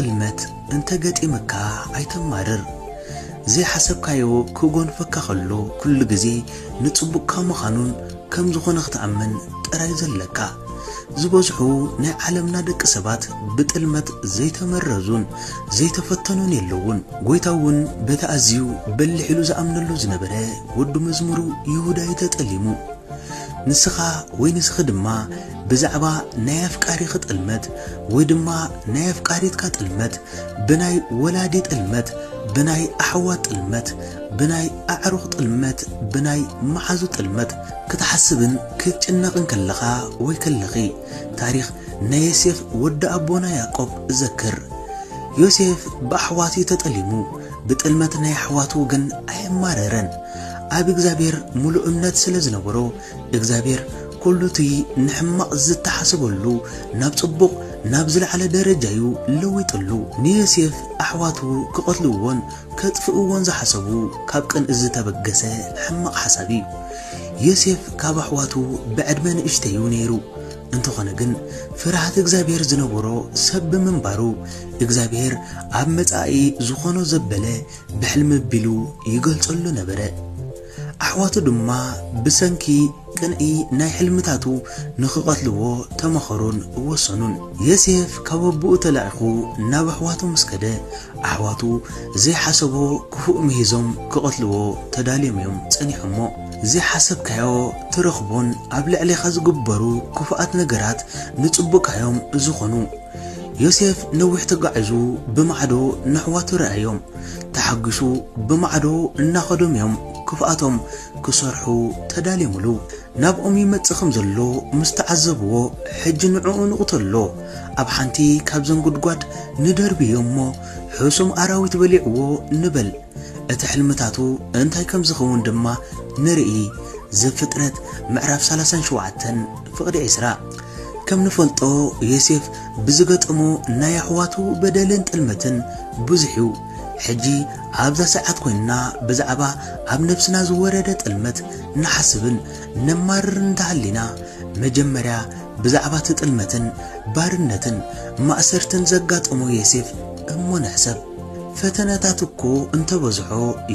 ጥልመት እንተ ገጢምካ ኣይተማርር። ዘይሓሰብካዮ ክጎንፈካ ከሎ ኩሉ ግዜ ንጽቡቕካ ምዃኑን ከም ዝኾነ ክትኣምን ጥራይ ዘለካ። ዝበዝሑ ናይ ዓለምና ደቂ ሰባት ብጥልመት ዘይተመረዙን ዘይተፈተኑን የለውን። ጎይታ እውን በቲ ኣዝዩ በሊሕ ኢሉ ዝኣምነሉ ዝነበረ ወዲ መዝሙሩ ይሁዳ እዩ ተጠሊሙ። ንስኻ ወይ ንስኺ ድማ ብዛዕባ ናይ ኣፍቃሪኺ ጥልመት ወይ ድማ ናይ ኣፍቃሪትካ ጥልመት፣ ብናይ ወላዲ ጥልመት፣ ብናይ ኣሕዋት ጥልመት፣ ብናይ ኣዕሩኽ ጥልመት፣ ብናይ መሓዙ ጥልመት ክትሓስብን ክትጭነቕን ከለኻ ወይ ከለኺ፣ ታሪኽ ናይ ዮሴፍ ወዲ ኣቦና ያዕቆብ ዘክር። ዮሴፍ ብኣሕዋቱ ተጠሊሙ፣ ብጥልመት ናይ ኣሕዋቱ ግን ኣየማረረን። ኣብ እግዚኣብሔር ምሉእ እምነት ስለ ዝነበሮ፣ እግዚኣብሔር ኩሉ እቲ ንሕማቕ ዝተሓሰበሉ ናብ ጽቡቕ፣ ናብ ዝለዓለ ደረጃ እዩ ለዊጥሉ። ንዮሴፍ ኣሕዋቱ ክቐትልዎን ከጥፍእዎን ዝሓሰቡ ካብ ቅንኢ ዝተበገሰ ሕማቕ ሓሳብ እዩ። ዮሴፍ ካብ ኣሕዋቱ ብዕድመ ንእሽተይ እዩ ነይሩ። እንተኾነ ግን ፍርሃት እግዚኣብሔር ዝነበሮ ሰብ ብምንባሩ፣ እግዚኣብሔር ኣብ መጻኢ ዝኾኖ ዘበለ ብሕልሚ ኣቢሉ ይገልጸሉ ነበረ። ኣሕዋቱ ድማ ብሰንኪ ቅንኢ ናይ ሕልምታቱ ንኽቐትልዎ ተመኸሩን ወሰኑን። ዮሴፍ ካብ ኣቦኡ ተላኢኹ ናብ ኣሕዋቱ ምስ ከደ፣ ኣሕዋቱ ዘይሓሰቦ ክፉእ ምሂዞም ክቐትልዎ ተዳልዮም እዮም ጸኒሖሞ። ዘይሓሰብካዮ ትረኽቦን ኣብ ልዕሌኻ ዝግበሩ ክፉኣት ነገራት ንጽቡቕካ እዮም ዝኾኑ። ዮሴፍ ነዊሕ ተጓዒዙ ብማዕዶ ነሕዋቱ ረኣዮም። ተሓጒሱ ብማዕዶ እናኸዶም እዮም ክፍኣቶም ክሰርሑ ተዳልዮምሉ። ናብኦም ይመጽእ ከም ዘሎ ምስ ተዓዘብዎ፣ ሕጂ ንዕኡ ንቕተሎ፣ ኣብ ሓንቲ ካብዘን ጉድጓድ ንደርብዮ እሞ ሕሱም ኣራዊት በሊዕዎ ንበል። እቲ ሕልምታቱ እንታይ ከም ዝኸውን ድማ ንርኢ። ዘፍጥረት ምዕራፍ ሰላሳን ሸውዓተን ፍቕዲ ዕስራ። ከም ንፈልጦ፣ ዮሴፍ ብዝገጠሞ ናይ ኣሕዋቱ በደልን ጥልመትን ብዙሕ እዩ። ሕጂ ኣብዛ ሰዓት ኮይንና ብዛዕባ ኣብ ነብስና ዝወረደ ጥልመት ንሓስብን ነማርርን እንተሃሊና፣ መጀመርያ ብዛዕባ እቲ ጥልመትን ባርነትን ማእሰርትን ዘጋጠሞ ዮሴፍ እሞ ንሕሰብ። ፈተነታት እኮ እንተበዝሖ፣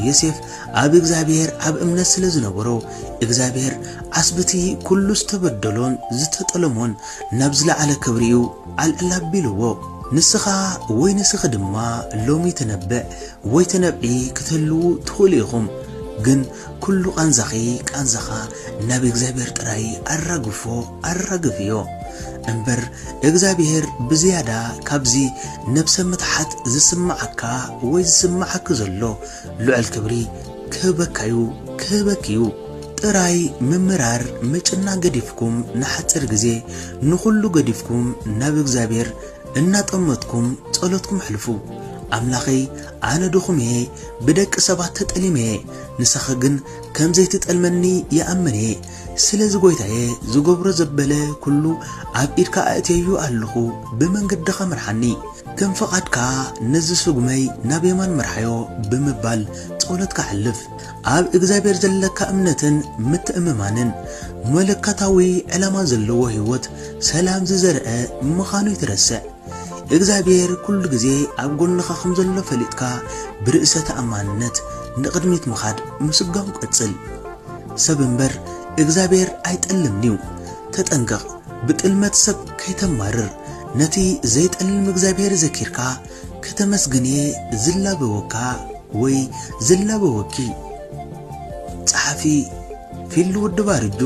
ዮሴፍ ኣብ እግዚኣብሔር ኣብ እምነት ስለ ዝነበሮ፣ እግዚኣብሔር ዓስቢ እቲ ኩሉ ዝተበደሎን ዝተጠለሞን ናብ ዝለዓለ ክብሪኡ ኣልዕል ኣቢልዎ። ንስኻ ወይ ንስኺ ድማ ሎሚ ትነብዕ ወይ ትነብዒ ክትህልዉ ትኽእሉ ኢኹም። ግን ኩሉ ቃንዛኺ ቃንዛኻ ናብ እግዚኣብሔር ጥራይ ኣራግፎ ኣራግፍዮ። እምበር እግዚኣብሔር ብዝያዳ ካብዚ ነብሰ ምትሓት ዝስምዓካ ወይ ዝስምዓኪ ዘሎ ልዑል ክብሪ ክህበካዩ ክህበኪዩ። ጥራይ ምምራር ምጭና ገዲፍኩም ንሓጺር ግዜ ንኹሉ ገዲፍኩም ናብ እግዚኣብሔር እናጠመትኩም ጸሎትኩም ኣሕልፉ። ኣምላኸይ፣ ኣነ ድኹም እየ፣ ብደቂ ሰባት ተጠሊመ እየ፣ ንስኻ ግን ከም ዘይትጠልመኒ ይኣምን እየ። ስለዚ ጐይታየ፣ ዝገብሮ ዘበለ ኩሉ ኣብ ኢድካ ኣእትየዮ ኣለኹ፣ ብመንገድኻ ምርሓኒ። ከም ፍቓድካ ነዚ ስጉመይ ናብ የማን ምርሓዮ ብምባል ጸሎትካ ኣሕልፍ። ኣብ እግዚኣብሔር ዘለካ እምነትን ምትእምማንን መለኮታዊ ዕላማ ዘለዎ ህይወት ሰላም ዝዘርአ ምዃኑ ይትረስዕ። እግዚኣብሔር ኩሉ ግዜ ኣብ ጎንኻ ከም ዘሎ ፈሊጥካ ብርእሰ ተኣማንነት ንቕድሚት ምኻድ ምስጋው ቀጽል። ሰብ እምበር እግዚኣብሔር ኣይጠልምን እዩ። ተጠንቀቕ፣ ብጥልመት ሰብ ከይተማርር። ነቲ ዘይጠልም እግዚኣብሔር ዘኪርካ ከተመስግን እየ ዝላበወካ ወይ ዝላበወኪ። ጸሓፊ ፊልድ ውድብ ኣርጁ።